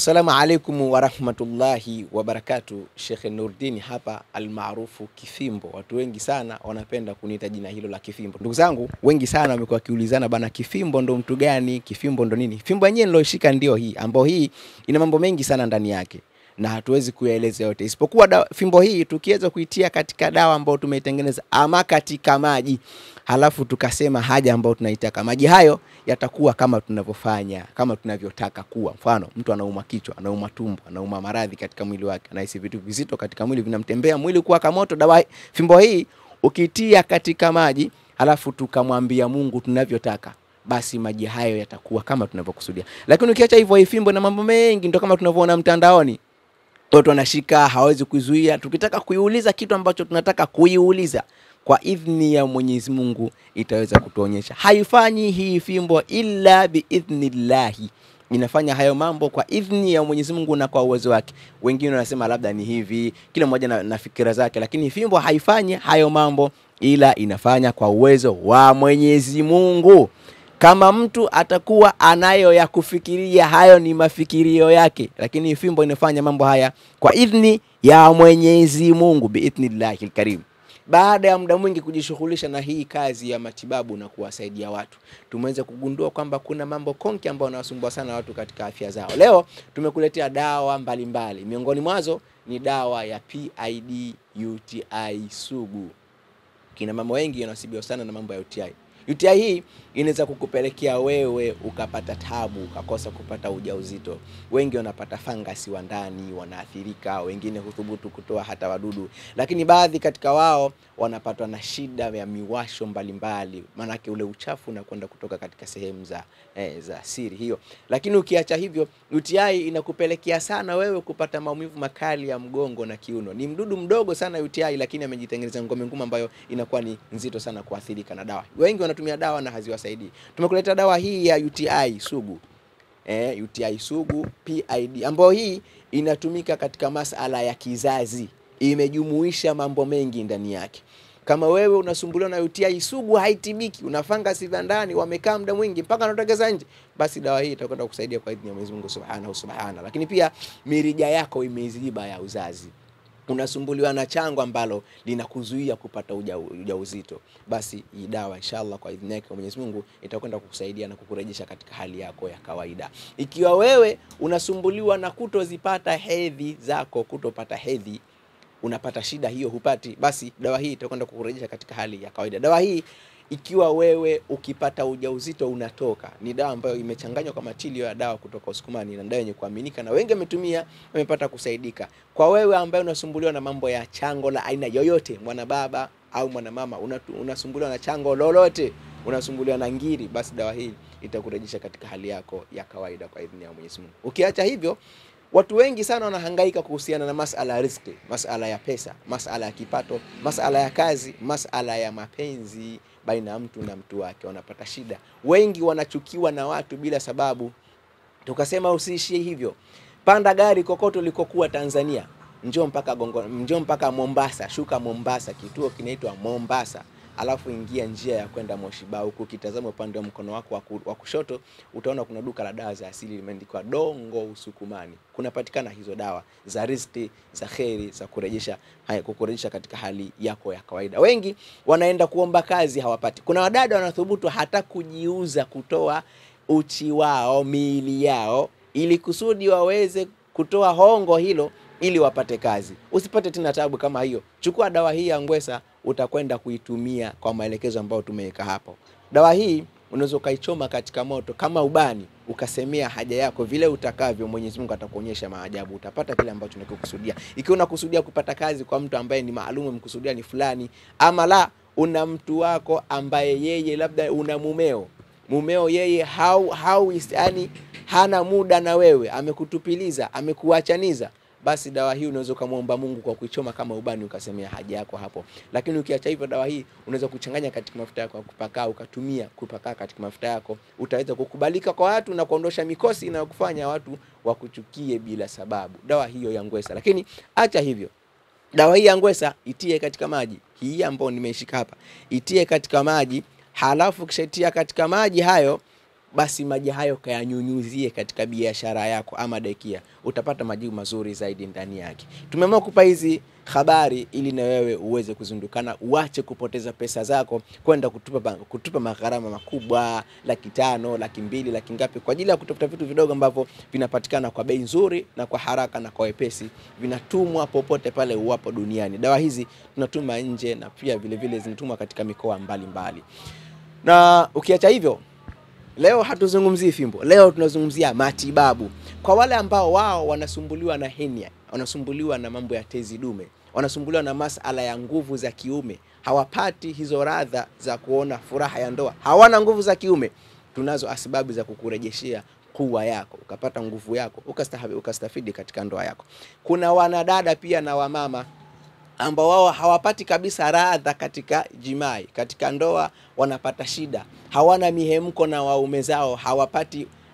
Assalamu alaikum warahmatullahi wabarakatuh. Sheikh Nurdin hapa almaarufu Kifimbo. Watu wengi sana wanapenda kuniita jina hilo la Kifimbo. Ndugu zangu wengi sana wamekuwa wakiulizana, bana, Kifimbo ndo mtu gani? Kifimbo ndo nini? Fimbo yenyewe niloishika ndio hii, ambayo hii ina mambo mengi sana ndani yake na hatuwezi kuyaeleza yote, isipokuwa fimbo hii tukiweza kuitia katika dawa ambayo tumeitengeneza ama katika maji, halafu tukasema haja ambayo tunaitaka, maji hayo yatakuwa kama tunavyofanya, kama tunavyotaka kuwa. Mfano, mtu anauma kichwa, anauma tumbo, anauma maradhi katika mwili wake, anahisi vitu vizito katika mwili vinamtembea, mwili kuwa kama moto. Dawa fimbo hii ukitia katika maji halafu tukamwambia Mungu tunavyotaka, basi maji hayo yatakuwa kama tunavyokusudia. Lakini ukiacha hivyo, hii fimbo na mambo mengi ndio kama tunavyoona mtandaoni, watu wanashika, hawezi kuzuia. Tukitaka kuiuliza kitu ambacho tunataka kuiuliza, kwa idhni ya Mwenyezi Mungu itaweza kutuonyesha. Haifanyi hii fimbo illa biidhnillahi, inafanya hayo mambo kwa idhni ya Mwenyezi Mungu na kwa uwezo wake. Wengine wanasema labda ni hivi, kila mmoja na fikira zake, lakini fimbo haifanyi hayo mambo ila inafanya kwa uwezo wa Mwenyezi Mungu. Kama mtu atakuwa anayo ya kufikiria, hayo ni mafikirio yake, lakini fimbo inafanya mambo haya kwa idhni ya Mwenyezi Mungu, biidhnillahi alkarim. Baada ya muda mwingi kujishughulisha na hii kazi ya matibabu na kuwasaidia watu, tumeweza kugundua kwamba kuna mambo konki ambayo yanawasumbua sana watu katika afya zao. Leo tumekuletea dawa mbalimbali, miongoni mwazo ni dawa ya PID UTI sugu. Kina mama wengi wanasibiwa sana na mambo ya UTI. UTI hii inaweza kukupelekea wewe ukapata tabu, ukakosa kupata ujauzito. Wengi wanapata fangasi wa ndani, wanaathirika, wengine huthubutu kutoa hata wadudu. Lakini baadhi katika wao wanapatwa na shida ya miwasho mbalimbali, maanake ule uchafu unakwenda kutoka katika sehemu za siri hiyo. Lakini ukiacha hivyo, UTI inakupelekea sana wewe kupata maumivu makali ya mgongo na kiuno. Ni mdudu mdogo sana UTI, lakini amejitengeneza ngome ngumu ambayo inakuwa ni nzito sana kuathirika na dawa. Wengi wanatumia dawa na haziwasaidii. Tumekuleta dawa hii ya UTI sugu. UTI sugu PID, ambayo hii inatumika katika masala ya kizazi. Imejumuisha mambo mengi ndani yake. Kama wewe unasumbuliwa na UTI sugu haitibiki, una fangasi vya ndani wamekaa muda mwingi mpaka wanatokeza nje, basi dawa hii itakwenda kukusaidia kwa idhini ya Mwenyezi Mungu Subhanahu Subhana. Lakini pia mirija yako imeziba ya uzazi, unasumbuliwa na chango ambalo linakuzuia kupata ujauzito, basi hii dawa inshallah kwa idhini yake Mwenyezi Mungu itakwenda kukusaidia na kukurejesha katika hali yako ya kawaida. Ikiwa wewe unasumbuliwa na kutozipata hedhi zako, kutopata hedhi, unapata shida hiyo hupati, basi dawa hii itakwenda kukurejesha katika hali ya kawaida. Dawa hii ikiwa wewe ukipata ujauzito unatoka, ni dawa ambayo imechanganywa kwa matilio ya dawa kutoka Usukumani, na dawa yenye kuaminika na wengi wametumia wamepata kusaidika. Kwa wewe ambaye unasumbuliwa na mambo ya chango la aina yoyote, mwana baba au mwana mama, unasumbuliwa na chango lolote, unasumbuliwa na ngiri, basi dawa hii itakurejesha katika hali yako ya kawaida kwa idhini ya Mwenyezi Mungu. Ukiacha hivyo, watu wengi sana wanahangaika kuhusiana na masala ya riziki, masala ya pesa, masala ya kipato, masala ya kazi, masala ya mapenzi baina ya mtu na mtu wake, wanapata shida. Wengi wanachukiwa na watu bila sababu. Tukasema usiishie hivyo. Panda gari kokote ulikokuwa Tanzania, njoo mpaka Gongo, njoo mpaka Mombasa, shuka Mombasa, kituo kinaitwa Mombasa. Alafu ingia njia ya kwenda Moshi-Bau, ukitazama upande wa mkono wako wa kushoto utaona kuna duka la dawa za asili limeandikwa Dongo Usukumani. Kunapatikana hizo dawa za riziki, za kheri, za kurejesha, kukurejesha katika hali yako ya kawaida. Wengi wanaenda kuomba kazi hawapati. Kuna wadada wanathubutu hata kujiuza, kutoa uchi wao, miili yao, ili kusudi waweze kutoa hongo hilo ili wapate kazi. Usipate tena tabu kama hiyo. Chukua dawa hii ya Ngwesa, utakwenda kuitumia kwa maelekezo ambayo tumeweka hapo. Dawa hii unaweza ukaichoma katika moto kama ubani, ukasemea haja yako vile utakavyo. Mwenyezi Mungu atakuonyesha maajabu, utapata kile ambacho unakusudia. Ikiwa unakusudia kupata kazi kwa mtu ambaye ni maalumu, mkusudia ni fulani, ama la una mtu wako ambaye yeye labda una mumeo, mumeo yeye yani hana muda na wewe, amekutupiliza, amekuachaniza, basi dawa hii unaweza kumuomba Mungu kwa kuichoma kama ubani ukasemea haja yako hapo. Lakini ukiacha hivyo, dawa hii unaweza kuchanganya katika mafuta yako ya kupaka, ukatumia kupaka katika mafuta yako, utaweza kukubalika kwa watu na kuondosha mikosi na kufanya watu wakuchukie bila sababu. Dawa hiyo ya Ngwesa. Lakini acha hivyo, dawa hii ya Ngwesa itie katika maji hii ambayo nimeishika hapa, itie katika maji, halafu kishatia katika maji hayo basi maji hayo kayanyunyuzie katika biashara yako ama dekia, utapata majibu mazuri zaidi ndani yake. Tumeamua kupa hizi habari ili na wewe uweze kuzundukana, uache kupoteza pesa zako kwenda kutupa magharama makubwa, 500,000, 200,000, laki ngapi, kwa ajili ya kutafuta vitu vidogo ambavyo vinapatikana kwa bei nzuri na kwa haraka na kwa wepesi, vinatumwa popote pale uwapo duniani. Dawa hizi tunatuma nje na pia vile vile zinatumwa katika mikoa mbalimbali. Na ukiacha hivyo, leo hatuzungumzii fimbo, leo tunazungumzia matibabu. Kwa wale ambao wao wanasumbuliwa na henia, wanasumbuliwa na mambo ya tezi dume, wanasumbuliwa na masala ya nguvu za kiume, hawapati hizo radha za kuona furaha ya ndoa, hawana nguvu za kiume, tunazo asbabu za kukurejeshea kuwa yako, ukapata nguvu yako, ukastafidi katika ndoa yako. Kuna wanadada pia na wamama ambao wao hawapati kabisa radha katika jimai, katika ndoa wanapata shida, hawana mihemko na waume zao,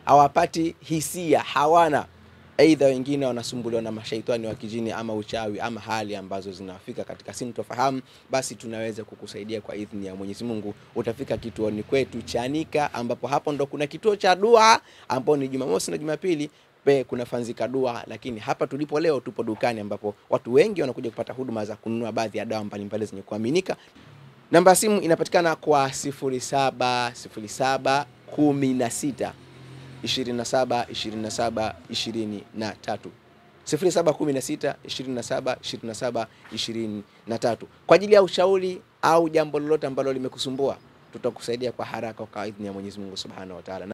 hawapati hisia, hawana. Aidha wengine wanasumbuliwa na mashaitani wa kijini ama uchawi ama hali ambazo zinafika katika sintofahamu, basi tunaweza kukusaidia kwa idhini ya Mwenyezi Mungu. Utafika kituoni kwetu Chanika, ambapo hapo ndo kuna kituo cha dua ambapo ni Jumamosi na Jumapili kuna fanzika dua, lakini hapa tulipo leo tupo dukani ambapo watu wengi wanakuja kupata huduma za kununua baadhi ya dawa mbalimbali zenye kuaminika. Namba ya simu inapatikana kwa 07 07 16 27 27 23. 07 16 27 27 23. Kwa ajili ya ushauri au jambo lolote ambalo limekusumbua, tutakusaidia kwa haraka kwa idhini ya Mwenyezi Mungu Subhanahu wa Ta'ala.